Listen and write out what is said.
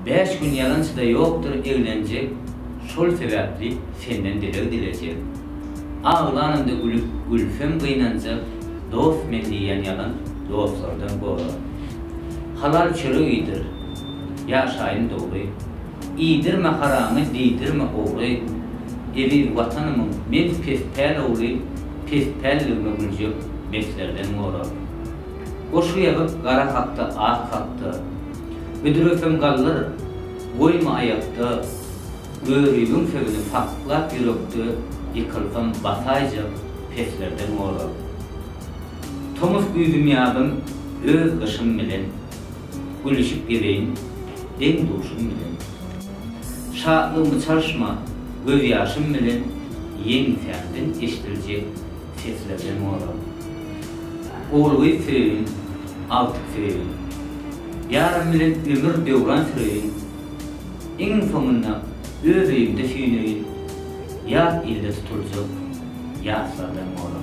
Bäş gün ýalançyda ýokdur eglenjek, Şol sebäpli senden dileg dilejek. Aglanymda gülüp, gülsem gynanjak, Dost men diýýän ýalan dostlardan gora. Halal çörek iýdir, ýaşaýyn dogry. Iýdirme haramy, diýdirme ogry. Eziz Watanymyň men pespäl ogly, Pespälligime güljek meslerden gora. Goşgy ýazyp gara hakda, ak hakda. Büdresem galdyr, goýma aýakda, Görübiň sözüni saklap ýürekde, Ýykylsam basaýjak peslerden gora. Tomus güýzüm ýazym öz gyşym bilen, Gülüşip gezeýin deň-duşum bilen. Şatlygymy çalyşma gözýaşym bilen, Ýeňsämden eşdiljek seslerden gora. Ogul-gyz söýeýin, agtyk söýeýin. Ýarym bilen ömür döwran süreýin. Iň soňunda öz öýümde süýneýin, Ýat ilde tutuljak ýaslardan gora.